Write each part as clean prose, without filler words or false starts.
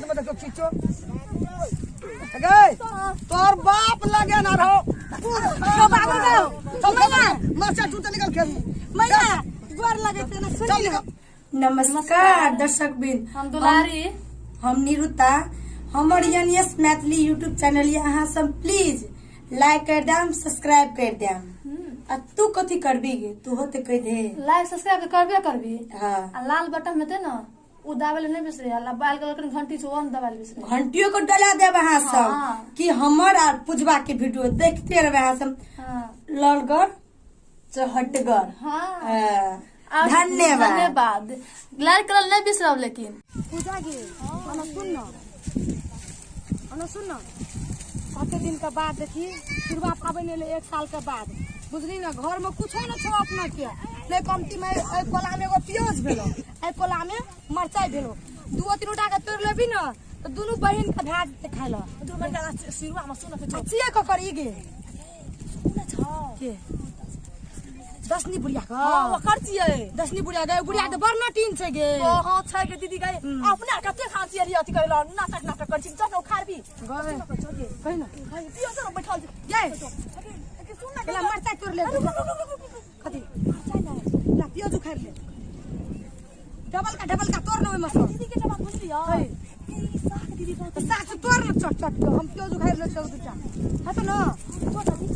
में देखो खींचो गए तोर बाप लगे ना रहो बाबू गयो चल चल मरचा टूटे निकल खेत मैया गोर लगे छै ना चल सुन निकल नमस्कार दर्शक बिन हम दुलारी। हम निरुता। हमर एनएस मैथिली यूट्यूब चैनल ये अहाँ सब प्लीज लाइक कर देम, सब्सक्राइब कर देम। आ तू कथी करबी गे? तू होते कह दे लाइक सब्सक्राइब के करबे करबी। हाँ। आ लाल बटन हेतै न उ दाबे ले नहीं बिसरे, आ बाल के कनी घंटी छै ओ न दबाए ले बिसरे। घंटियों को डला देब अहाँ सब। हाँ। कि हमर आ पुजवा के वीडियो देखते रहबे अहाँ सब। हाँ। ललगर चहटगर। हाँ। हाँ। और धन्यवाद। धन्यवाद। लाइक करल नहीं बिसरब लेकिन। पूजा गे अना सुन न, अना सुन न, कते दिन के बाद देखी सिरवा पाबनि एलै 1 साल के बाद, बुझली न? घर में कुछो न छौ अपना के, नहीं कमती में एहि कोला में एगो प्याज भेलो, एहि कोला में मरचाई भेलो, दूओ तीन टा के तोड़ि लेबी न तऽ दुनू बहिन के भए जेतै खाय लए। सिरवा में सुन आ चिया ककर ई गे? के दसनी बुढ़िया के? हां ओकर छियै। दसनी बुढ़िया गे, बुढ़िया तऽ बड़ नटीन छै गे। हां छै गे दीदी गे, अपना कते खांसी अरी अथी करैला नाटक नाटक कर छी, चल उखाड़बी। गए कहि न दियो चल बैठल छी। गे सुन न, ला मरचाई तोड़ ले। कथी मरचाई नै? ला प्याज उखाड़ ले, डबल का तोड़ न ओहिमे सँ। दीदी के बात बुझलियै? ई साग दीदी बहुत तऽ साग से तोड़ न चट चट के, हम प्याज उखाड़ ले चल दूटा हेतौ न। तोड़ दीदी।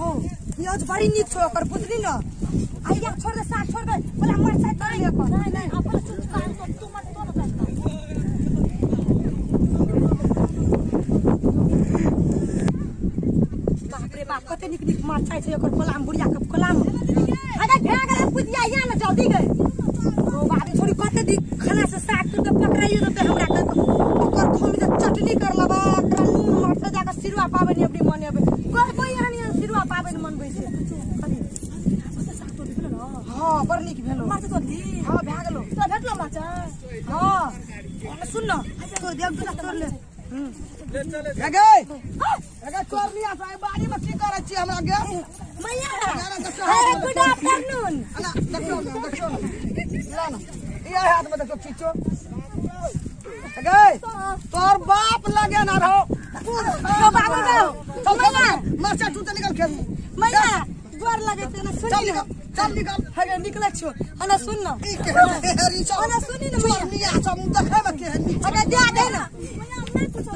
हो प्याज बड़ी नीक छौ ओकर, बुझली न? आइया छोड़ दे, साग छोड़ दे, बोला मरचाई तोड़ ले ओकर। नहीं नहीं अपन चुप कर तू मत तोड़ न। बाप रे बाप, कते नीक नीक मरचाई छै ओकर कोलाम, बुढ़िया के कोलाम। अरे भए गेलै पुजिया, या न जल्दी गे। ओ बाप रे, छोरी कते दिन खाना से साग तोड़ के पकड़ाइयो देतै हमरा के, ओकर खोमी के चटनी कर लेबै, ओकरा नून मरचाई दए के सिरुआ पाबनि अबरी मनेबै। कोइ कोइ एहन एहन सिरुआ पाबनि मनबै छै। कथी? हाँ बड़ नीक भेलो। मरचाई तोड़ली? हाँ भए गेलो। तोरा भेटलो मरचाई? हाँ सुन न, तोड़ दे, दूटा तोड़ ले। गए गए चोर लिया से बाड़ी में की करै छी हमरा गे? मैया हे, गुड आफ्टरनून। अना देखियो न, देखियो न, ला न ई हाथ में देखियो खींचो गए तोर बाप लगे ना रहो बाबू गयो चल चल मरचा टूटे निकल खेत मैया गोर लगे छै ना चल सुन निकल चल निकल। हे निकलै छियो। अना सुन न, ई केहन हेरी छौ? अना सुनी न मैया। चोरनिया सब देखै में केहन नीक। अगर दे दे न। मैया हम नहीं पूछो,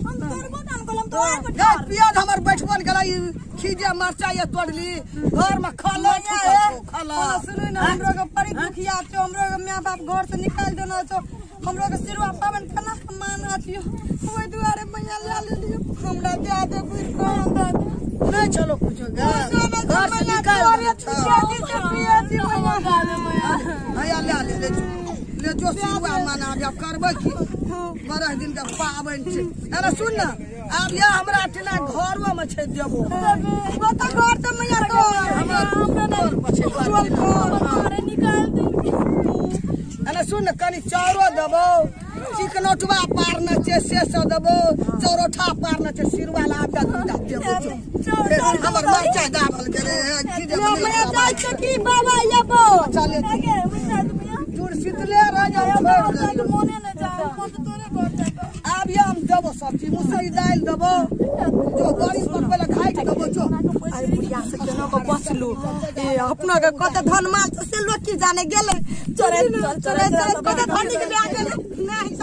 हम तोड़बो त हम कहलम तोड़। गए प्याज हमर बैठबन गेलै, ई खीजे मरचाई ये तोड़ली घर में खलो मैया हे, खलो। अना सुनू न, हमरो के बड़ी दुखिया छौ, हमरो के my बाप घर से निकाल देना छौ, हमरो के सिरुआ पाबनि केना के माना छियो, ओहि दुआरे मैया लए लेलियो। हमरा दे दे बुझि कऽ दे दे। नहीं चलो कुछो गे, घर से मैया निकाल तोरे देना छौ। पियाजी से पियाजी मैया। हैया ले ले ले जो, ले जो सिरुआ मना आब करबै की, 12 दिन के पाबनि छै। अरे सुन न, आब ये हमरा ठिना घरो में छै देबो। ओ तऽ घर तऽ मैया तोर हमर घर पर छै। अरे निकाल दे। अरे सुन न, कनि चाउरो देबो, चिकनोटवा पारने छै से सब देबो, चौरोठा पारने छै सिरुआ ला आब दूटा देबो। जो हमर मरचाई दाबल गेलै की देबो। मैया जाइ छै की बाबा यबो। चले जुड़ शीतले रह जाओ, छोड़ दियौ। मोने न जाओ, मोन त तोरे घर जाय। आब ये हम देबो सब्जी, मुसरी दालि देबो, जो बड़ी पकबै लए घाटि देबो जो। अरे बुढ़िया से केना के बचलू? ए अपना के कते धन माल छै से लोग की जाने गेलै। चोरे चोरे चोरे कते धनी के बियाह गेलै। नहीं